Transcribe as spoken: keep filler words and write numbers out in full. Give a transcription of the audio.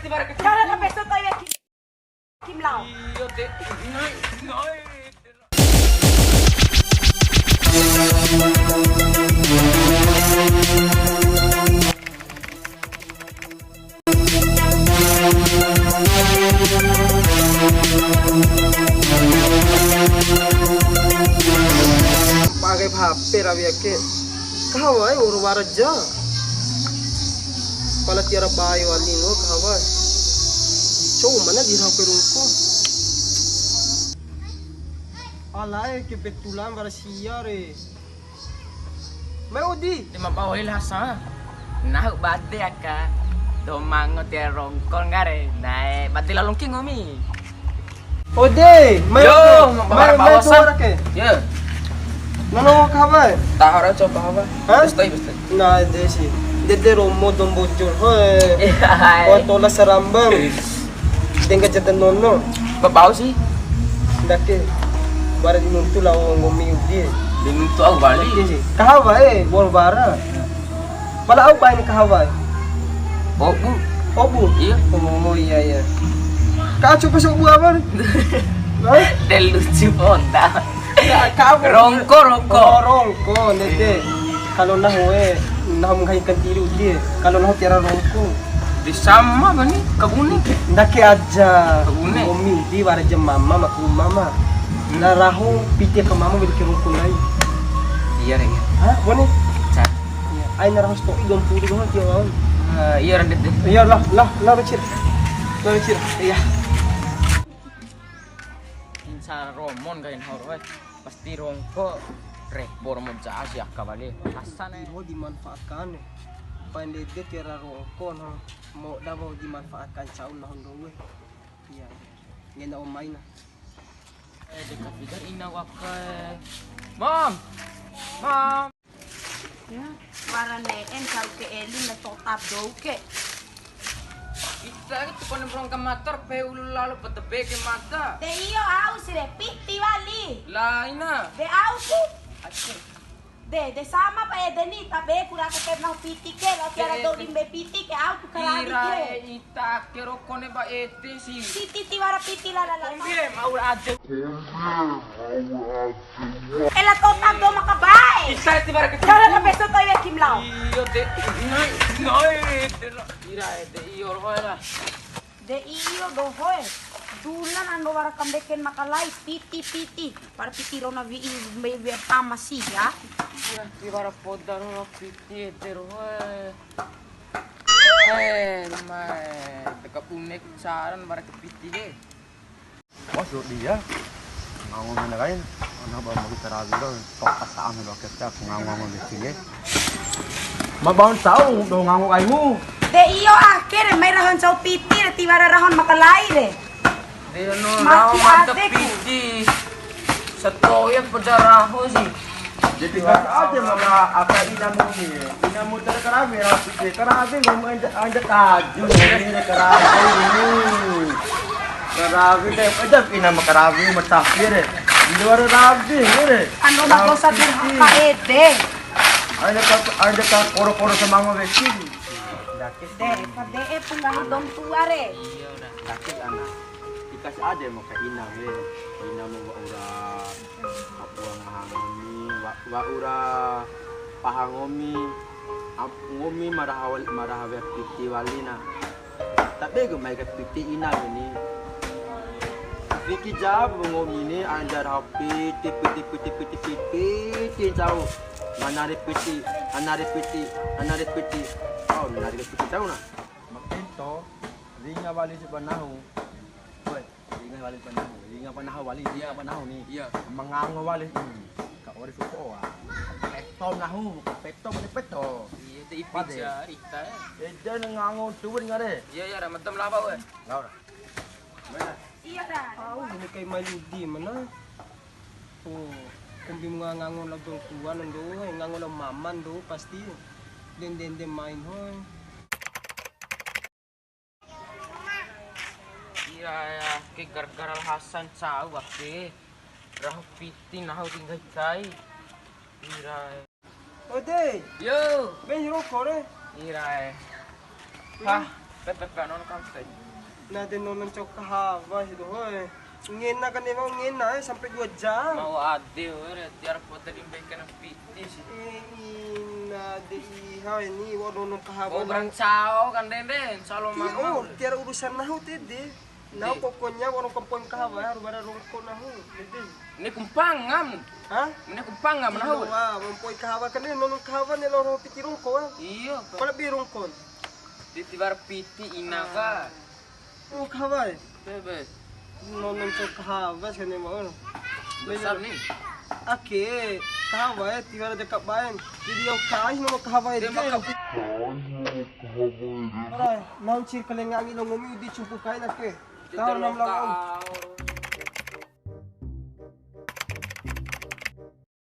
Cara na peso to'i weki. Kim lao. Iyo, de. Pakai H P rawi ake. Kahawai uru waraja. Pala tiwara bai wali ngo kahawai. Cou mana di H P rungko. Alae, kebetulan wara sia re. Mai udi. Lima pau hil hasa. Nahu bade aka. Domango tiwara rongko ngare. Nae, bade lalongki ngomi. Ode, mai. Yo, mai, mai, mai, suara ke. Yo. Nono kahawa? Tahara coba apa? Hah? Bestai, bestai. Nah, de si. Dede romo dom bocor. Hoe. Iya, hai. Wa tola sarambang. Dengka jata nono. Ba bau si. Ndake. Bara di nuntu lao ngomi udi. Di nuntu au bali. Ndake si. Kahawa, eh, bor bara. Pala au bain kahawa. Obu. Obu? Iya. Oh, iya, iya. Ka coba sobu apa? Hah? De lucu ponda. Ka, ka apa? Rongko, rongko. Oh, rongko, ndede. Kalau nahu, eh, nahu menghaingkan diri dia. Kalau nahu tiwara rongko. Di sama bani, kabune. Ndake aja. Kabune. Ngomi di wara jam mama, maku mama. Hmm. Na raho piti ke mama, beli ke rongko lai. Iya, re, iya. Hah, bone? Ca- Iya. Aina raho sato'i dua puluh doho tio lawan. Eh, iya, Randet, deh. Iya, lah, lah, lah, becir. Lah, becir. Iya. Insa romon kain haur, weh. Pasti rongko, reh, bor mo ja'a si aka wali. Hasan, eh. Mau dimanfaatkan, eh. Paling dede tiwara rongko, no. Mau dah mau dimanfaatkan, caun, nah, hondo, weh. Iya. Ngena omai, nah. Eh, deka pigar ina waka, eh. Mam! Mam! Ya, wara ne'en cau ke elin la totap dou ke. Ita ke tukone rongka mata, pe ulu lalo pete be ke mata. De iyo au si re, piti wali. Laina. De au ku. Aceh. De, de sama pa ede ni, ta be ku raka ke nahu piti ke, lao tiwara dou di mbe piti ke, au ku karawi ke. Ita ake rokone ba ede si. Piti tiwara piti la la la. Kombi e, mau ade. Ela totap dou maka bae. Isa tiwara ke. Cara na peso to'i weki ma lao. Iyo de. Nai, nai, de la. Ira ede iyo roe la. De iyo dohoe. Dula nando wara kambeken makalai piti piti. Para piti rona wi'i mbei wi'a tama sia. Ira tiwara poda rona piti ede roe. Eh, mae, teka bune ku caran wara ke piti ke. Wah, so dia. Ngango mena kain. Ana ba mau karawi ro, tok pasaan lo ke tak ngango-ngango di sini. Ma baun tau do ngango kaimu. De iyo, akhir mai rahon cau piti re, tiwara rahon makalai re. Deno, mati raho mata adeku. Piti. Sato'i poda raho si. Jadi kata aja maka aka inamu ni. Inamu terkarawi raho piti. Karawi ngomong anja, anja kaju ngomong ini karawi ini. Karawi deh, aja inamu karawi matahir. Di luar rawi ini. Anu, raho dosa piti. Ka ede. Anja ka, anja ka koro-koro semango wekin. De, kade'e pu nggahi dou tua re. Iya, udah. Sakit, ana. Ikas ade mo ka ina we. Ina mo wa'ura, wa'ura ngaha ngomi, wa-, wa'ura paha ngomi. Ap-, ngomi maraha wal-, maraha we piti wali na. Tabe ku mai ka piti ina we ni. Fiki jawab ngomi ni, anja raho piti, piti, piti, piti, piti, piti, jauh. Manari piti, anari piti, anari piti. Oh, nari piti tahu na. Makento, ringa wali si ba nahu. Woi, ringa wali ba nahu. Ringa ba nahu wali, ringa ba nahu ni. Iya. Mangango wali. Hmm. Ka ore suko wa. Peto nahu, peto, peto, peto. Iya, te ipi jari ta. Ede ngango tuwin ngare. Iya, iya, ramatam laba, woi. Laura. Iya, Ra. Au, ini kai mai ludi mana? Oh, kombi mu ngango lao dou tua na ndo, ngango lao mama ndo pasti. Dende-dende main hoi. Iya, ya, ke gara-gara Hasan cau ake. Raho piti nahu tinggal kai. Ira. Ode. Yo. Be roko re. Ira, eh. Hah? Pe, pe, pe, nono kahawa. Na de nono ncau kahawa si doho e. Ngena kan emang ngena e sampai dua jam. Mau ade ore, tiwara poda di mbei kena piti si. Eh, ina de iha ini, wa'u nono kahawa. Mau berancao kan, Dende, insya Allah. Iya, mama. Oh, tiwara urusan nahu tede. Nah, pokoknya warung kempon kahawa harus bara rongko nahu. Ede. Ini kumpangam. Hah? Ini kumpangam nahu. Iya, wah, mau poi kahawa kan ini nono kahawa ni loro piti rongko, wah. Iya. Kalau bi rongko. Di tiwara piti ina ka. Oh, kahawa e? Bebes. Nono ncau kahawa sini mau. Besar ni. Ake, kahawa e, tiwara dekat baen. Jadi au kai nono kahawa e. Dia makan. Ora, mancir kelengangi lo ngomi di cumpu kain ake. Tahu enam lawan.